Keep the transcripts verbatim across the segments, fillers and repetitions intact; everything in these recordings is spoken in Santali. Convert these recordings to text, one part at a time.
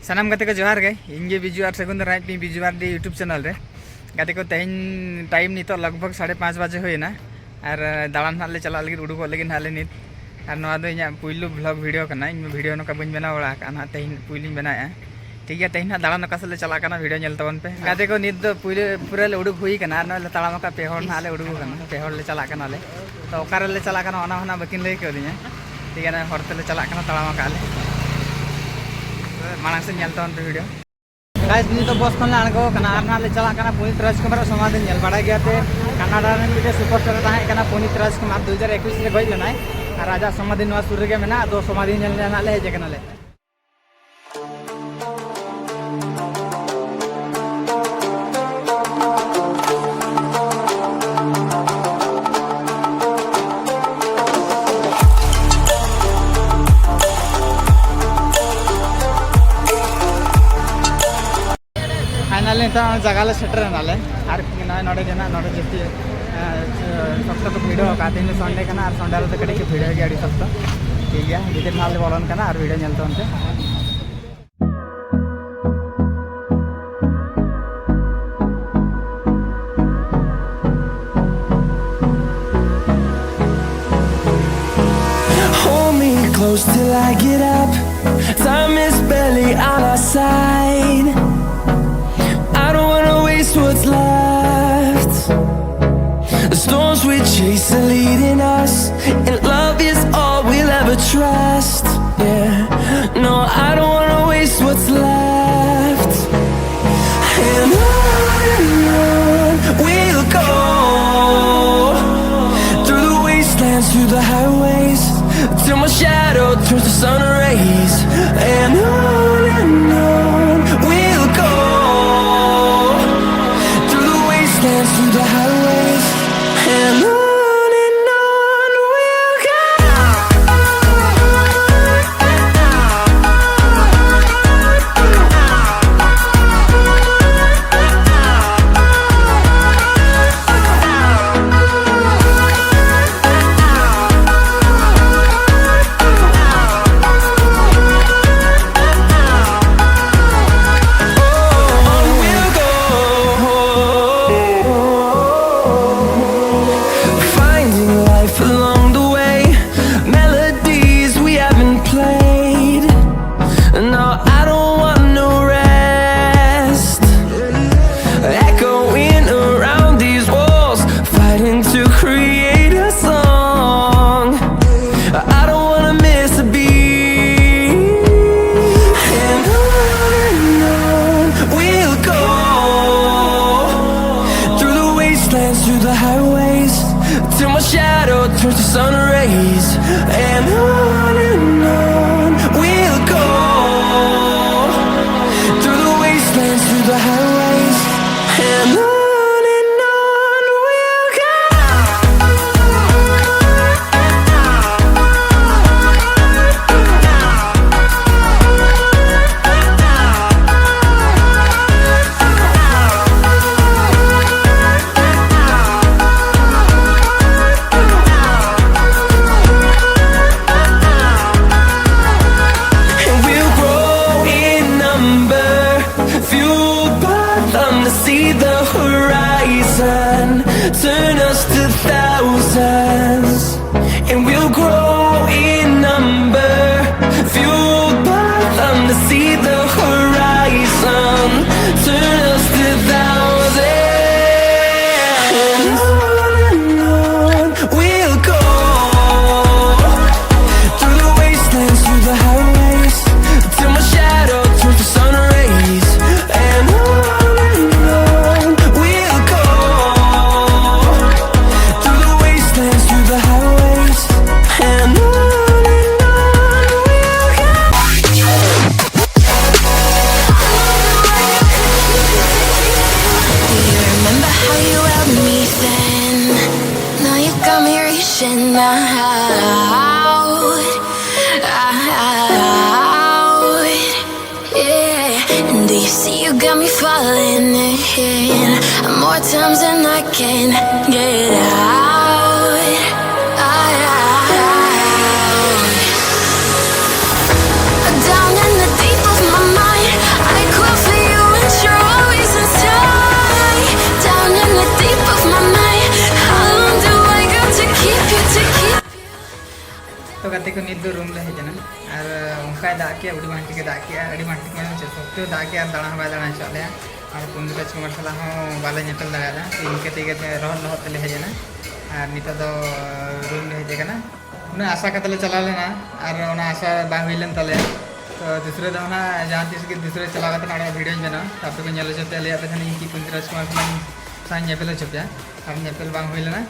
ᱥᱟᱱᱟᱢ ᱜᱟᱛᱮ ᱠᱚ ᱡᱚᱦᱟᱨ ᱜᱮ, ᱤᱧ ᱜᱮ ᱵᱤᱡᱩ ᱟᱨ ᱥᱟᱹᱜᱩᱱ ᱫᱟᱨᱟᱭ ᱯᱮ ᱵᱤᱡᱩ ᱟᱨ ᱰᱤ YouTube ᱪᱮᱱᱮᱞ ᱨᱮ᱾ ᱜᱟᱛᱮ ᱠᱚ, ᱛᱮᱦᱮᱧ ᱴᱟᱭᱤᱢ ᱱᱤᱛᱚᱜ ᱞᱟᱜᱽ ᱵᱷᱟᱜᱽ ᱥᱟᱲᱮ ᱯᱟᱸᱪ ᱵᱟᱡᱮ ᱦᱩᱭᱮᱱᱟ ᱟᱨ ᱫᱟᱬᱟᱱ ᱦᱟᱸᱜ ᱞᱮ ᱪᱟᱞᱟᱜ ᱞᱟᱹᱜᱤᱫ, ᱩᱰᱩᱠᱚᱜ ᱞᱟᱹᱜᱤᱫ ᱦᱟᱸᱜ ᱞᱮ ᱱᱤᱛ᱾ ᱟᱨ ᱱᱚᱣᱟ ᱫᱚ ᱤᱧᱟᱹᱜ ᱯᱩᱭᱞᱩ ᱵᱷᱞᱚᱜ ᱵᱷᱤᱰᱤᱭᱳ ᱠᱟᱱᱟ, ᱤᱧ ᱵᱷᱤᱰᱤᱭᱳ ᱱᱚᱝᱠᱟ ᱵᱟᱹᱧ ᱵᱮᱱᱟᱣ ᱵᱟᱲᱟ ᱟᱠᱟᱫᱼᱟ ᱦᱟᱸᱜ, ᱛᱮᱦᱮᱧ ᱯᱩᱭᱞᱩᱧ ᱵᱮᱱᱟᱣᱮᱫᱼᱟ᱾ ᱴᱷᱤᱠ ᱜᱮᱭᱟ, ᱛᱮᱦᱮᱧ ᱦᱟᱸᱜ ᱫᱟᱬᱟᱱ ᱚᱠᱟ ᱥᱮᱫ ᱞᱮ ᱪᱟᱞᱟᱜ ᱠᱟᱱᱟ ᱵᱷᱤᱰᱤᱭᱳ ᱧᱮᱞ ᱛᱟᱵᱚᱱ ᱯᱮ᱾ ᱜᱟᱛᱮ ᱠᱚ, ᱱᱤᱛ ᱫᱚ ᱯᱩᱭᱞᱩ ᱯᱩᱨᱟᱹ ᱞᱮ ᱩᱰᱩᱠ ᱦᱩᱭ ᱠᱟᱱᱟ ᱟᱨ ᱱᱚᱜᱼᱚᱭ ᱞᱮ ᱛᱟᱲᱟᱢ ᱟᱠᱟᱫ, ᱯᱮ ᱦᱚᱲ ᱱᱟᱦᱟᱜ ᱞᱮ ᱩᱰᱩᱠ ᱟᱠᱟᱱᱟ, ᱯᱮ ᱦᱚᱲ ᱞᱮ ᱪᱟᱞᱟᱜ ᱠᱟᱱᱟᱞᱮ᱾ ᱛᱚ ᱚᱠᱟ ᱨᱮᱞᱮ ᱪᱟᱞᱟᱜ ᱠᱟᱱᱟ ᱚᱱᱟ ᱦᱚᱸ ᱱᱟᱦᱟᱜ ᱵᱟᱹᱠᱤᱱ ᱞᱟᱹᱭ ᱠᱟᱣᱫᱤᱧᱟ᱾ ᱴᱷᱤᱠ ᱜᱮᱭᱟ, ᱱᱚᱜᱼᱚᱭ ᱦᱚᱨ ᱛᱮᱞᱮ ᱪᱟᱞᱟᱜ ᱠᱟᱱᱟ, ᱛᱟᱲᱟᱢ ᱟᱠᱟᱫ ᱞᱮ᱾ ᱢᱟᱲᱟᱝ ᱥᱮᱫ ᱧᱮᱞ ᱛᱟᱵᱚᱱ ᱯᱮ ᱵᱷᱤᱰᱤᱭᱳ᱾ ᱜᱟᱭᱥ, ᱱᱤᱛ ᱫᱚ ᱵᱚᱥ ᱠᱷᱚᱱ ᱞᱮ ᱟᱬᱜᱚ ᱟᱠᱟᱱᱟ ᱟᱨ ᱱᱟᱦᱟᱜ ᱞᱮ ᱪᱟᱞᱟᱜ ᱠᱟᱱᱟ ᱯᱩᱱᱤᱛ ᱨᱟᱡᱽᱠᱩᱢᱟᱨᱟᱜ ᱥᱚᱢᱟᱫᱷᱤ ᱧᱮᱞ᱾ ᱵᱟᱲᱟᱭ ᱜᱮᱭᱟ ᱯᱮ, ᱠᱟᱱᱟᱰᱟ ᱨᱮᱱ ᱢᱤᱫᱴᱮᱱ ᱥᱩᱯᱟᱨ ᱥᱴᱟᱨ ᱮ ᱛᱟᱦᱮᱸ ᱠᱟᱱᱟ ᱯᱩᱱᱤᱛ ᱨᱟᱡᱽᱠᱩᱢᱟᱨ, ᱫᱩ ᱦᱟᱡᱟᱨ ᱮᱠᱩᱥ ᱨᱮ ᱜᱚᱡ ᱞᱮᱱᱟᱭ᱾ ᱟᱨ ᱟᱡᱟᱜ ᱥᱚᱢᱟᱫᱷᱤ ᱱᱚᱣᱟ ᱥᱩᱨ ᱨᱮᱜᱮ ᱢᱮᱱᱟᱜᱼᱟ, ᱟᱫᱚ ᱥᱚᱢᱟᱫᱷᱤ ᱧᱮᱞ ᱨᱮ ᱱᱟᱦᱟᱜ ᱞᱮ ᱦᱮᱡ ᱟᱠᱟᱱᱟᱞᱮ᱾ ᱯᱷᱟᱭᱱᱟᱞᱤ ᱱᱤᱛᱚᱜ ᱡᱟᱭᱜᱟ ᱞᱮ ᱥᱮᱴᱮᱨ ᱮᱱᱟᱞᱮ᱾ ᱟᱨ ᱱᱚᱜᱼᱚᱭ ᱱᱚᱰᱮ ᱜᱮ ᱱᱟᱜ, ᱱᱚᱰᱮ ᱡᱟᱹᱥᱛᱤ, ᱮᱸ, ᱥᱚᱠᱛᱚ ᱠᱚ ᱵᱷᱤᱲᱚᱜ ᱟᱠᱟᱫ᱾ ᱛᱮᱦᱮᱧ ᱫᱚ ᱥᱟᱱᱰᱮ ᱠᱟᱱᱟ ᱟᱨ ᱥᱟᱱᱰᱮ ᱨᱮᱫᱚ ᱠᱟᱹᱴᱤᱡ ᱠᱚ ᱵᱷᱤᱲᱚᱜ ᱜᱮᱭᱟ ᱟᱹᱰᱤ ᱥᱚᱠᱛᱚ᱾ ᱴᱷᱤᱠ ᱜᱮᱭᱟ, ᱵᱷᱤᱛᱤᱨ ᱱᱟᱜ ᱞᱮ ᱵᱚᱞᱚᱱ ᱠᱟᱱᱟ ᱟᱨ ᱵᱷᱤᱰᱤᱭᱳ ᱧᱮᱞ ᱛᱟᱵᱚᱱ ᱯᱮ᱾ Hold me close till I get up. Time is barely on our side. I don't wanna waste what's left. The storms we chase are leading us, and love is all we'll ever trust. Yeah, no, I don't wanna waste what's left. And on and on we'll go, through the wastelands, through the highways, till my shadow turns to sun rays. And on and on we'll go, through the wastelands, through the highways, and on and on we'll go. See the horizon, turn us to thousands, and we'll grow in number, fueled by them to see the horizon, turn us to thousands. And on and on we'll go, through the wastelands, through the highways, till my shadow turns to sun rays. And on and on we'll go, through the wastelands, through the highways, and on and on we'll go. Do you remember how you held me then? Now you got me reaching out, out, yeah. And do you see you got me falling in more times than I can get out, out. Down in the deep of my mind, I crawl for you and you're always inside. Down in the deep of my mind, how long do I got to keep you, to keep you? ᱛᱚ ᱜᱟᱛᱮ ᱠᱚ, ᱱᱤᱛ ᱫᱚ ᱨᱩᱢ ᱞᱮ ᱦᱮᱡ ᱮᱱᱟ᱾ ᱟᱨ ᱚᱱᱠᱟᱭ ᱫᱟᱜ ᱠᱮᱜᱼᱟ, ᱟᱹᱰᱤ ᱵᱟᱝ ᱴᱷᱤᱠᱮ ᱫᱟᱜ ᱠᱮᱜᱼᱟ, ᱟᱹᱰᱤ ᱵᱟᱝ ᱴᱷᱤᱠ ᱢᱟᱱᱮ ᱪᱮᱫ ᱥᱚᱠᱛᱚ ᱫᱟᱜ ᱠᱮᱜᱼᱟ, ᱟᱨ ᱫᱟᱬᱟ ᱦᱚᱸ ᱵᱟᱭ ᱫᱟᱬᱟ ᱦᱚᱪᱚᱣᱟᱜ ᱞᱮᱭᱟ᱾ ᱟᱨ ᱯᱩᱱᱰᱤ ᱨᱟᱡᱽᱠᱩᱢᱟᱨ ᱥᱟᱞᱟᱜ ᱦᱚᱸ ᱵᱟᱞᱮ ᱧᱮᱯᱮᱞ ᱫᱟᱲᱮᱭᱟᱫᱟ᱾ ᱛᱚ ᱤᱱᱠᱟᱹ ᱛᱮᱜᱮ ᱞᱚᱦᱚᱫ ᱞᱚᱦᱚᱫ ᱛᱮᱞᱮ ᱦᱮᱡ ᱮᱱᱟ᱾ ᱟᱨ ᱱᱤᱛᱚᱜ ᱫᱚ ᱨᱩᱢ ᱞᱮ ᱦᱮᱡ ᱟᱠᱟᱱᱟ᱾ ᱩᱱᱟᱹᱜ ᱟᱥᱟ ᱠᱟᱛᱮ ᱞᱮ ᱪᱟᱞᱟᱣ ᱞᱮᱱᱟ ᱟᱨ ᱚᱱᱟ ᱟᱥᱟ ᱵᱟᱝ ᱦᱩᱭ ᱞᱮᱱ ᱛᱟᱞᱮᱭᱟ᱾ ᱛᱚ ᱫᱩᱥᱨᱟᱹ ᱫᱚ ᱦᱟᱸᱜ ᱡᱟᱦᱟᱸ ᱛᱤᱥ ᱜᱮ ᱫᱩᱥᱨᱟᱹ ᱪᱟᱞᱟᱣ ᱠᱟᱛᱮ ᱚᱸᱰᱮ ᱵᱷᱤᱰᱤᱭᱳᱧ ᱵᱮᱱᱟᱣᱟ, ᱛᱚ ᱟᱯᱮ ᱠᱚ ᱧᱮᱞ ᱦᱚᱪᱚ ᱯᱮᱭᱟ, ᱞᱟᱹᱭᱟᱫ ᱯᱮ ᱛᱟᱦᱮᱱᱟᱹᱧ ᱠᱤ ᱯᱩᱱᱰᱤ ᱨᱟᱡᱽᱠᱩᱢᱟᱨ ᱥᱟᱞᱟᱜ ᱥᱟᱶ ᱧᱮᱯᱮᱞ ᱦᱚᱪᱚ ᱯᱮᱭᱟ, ᱟᱨ ᱧᱮᱯᱮᱞ ᱵᱟᱝ ᱦᱩᱭ ᱞᱮᱱᱟ᱾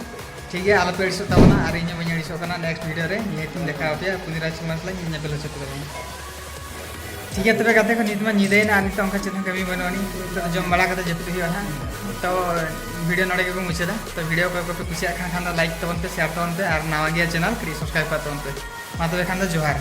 ᱴᱷᱤᱠ ᱜᱮᱭᱟ, ᱟᱞᱚ ᱯᱮ ᱟᱹᱲᱤᱥᱚᱜ ᱛᱟᱵᱚᱱᱟ, ᱟᱨ ᱤᱧ ᱦᱚᱸ ᱵᱟᱹᱧ ᱟᱹᱲᱤᱥᱚᱜ ᱠᱟᱱᱟ᱾ ᱱᱮᱠᱥᱴ ᱵᱷᱤᱰᱤᱭᱳ ᱨᱮ ᱱᱤᱦᱟᱹᱛᱤᱧ ᱫᱮᱠᱷᱟᱣ ᱟᱯᱮᱭᱟ, ᱯᱩᱱᱰᱤ ᱨᱟᱡᱽᱠᱩᱢᱟᱨ ᱥᱟᱞᱟᱜ ᱤᱧ ᱧᱮᱯᱮᱞ ᱦᱚᱪᱚ ᱯᱮ ᱛᱟᱵᱚᱱᱟ᱾ ᱴᱷᱤᱠ ᱜᱮᱭᱟ ᱛᱚᱵᱮ ᱜᱟᱛᱮ ᱠᱚ, ᱱᱤᱛ ᱢᱟ ᱧᱤᱫᱟᱹᱭᱮᱱᱟ ᱟᱨ ᱱᱤᱛᱚᱜ ᱚᱱᱠᱟ ᱪᱮᱫ ᱦᱚᱸ ᱠᱟᱹᱢᱤ ᱵᱟᱹᱱᱩᱜ ᱟᱹᱱᱤᱡ᱾ ᱱᱤᱛᱚᱜ ᱫᱚ ᱡᱚᱢ ᱵᱟᱲᱟ ᱠᱟᱛᱮ ᱡᱟᱹᱯᱤᱫ ᱦᱩᱭᱩᱜᱼᱟ ᱱᱟᱦᱟᱜ᱾ ᱛᱚ ᱵᱷᱤᱰᱤᱭᱳ ᱱᱚᱰᱮ ᱜᱮᱵᱚᱱ ᱢᱩᱪᱟᱹᱫᱟ᱾ ᱛᱚ ᱵᱷᱤᱰᱤᱭᱳ ᱠᱚ ᱠᱚᱯᱮ ᱠᱩᱥᱤᱭᱟᱜ ᱠᱷᱟᱱ, ᱠᱷᱟᱱ ᱫᱚ ᱞᱟᱭᱤᱠ ᱛᱟᱵᱚᱱ ᱯᱮ, ᱥᱮᱭᱟᱨ ᱛᱟᱵᱚᱱ ᱯᱮ, ᱟᱨ ᱱᱟᱣᱟ ᱜᱮᱭᱟ ᱪᱮᱱᱮᱞ, ᱠᱟᱹᱴᱤᱡ ᱥᱟᱵᱥᱠᱨᱟᱭᱤᱵ ᱠᱟᱜ ᱛᱟᱵᱚᱱ ᱯᱮ᱾ ᱢᱟ ᱛᱚᱵᱮ ᱠᱷᱟᱱ ᱫᱚ ᱡᱚᱦᱟᱨ᱾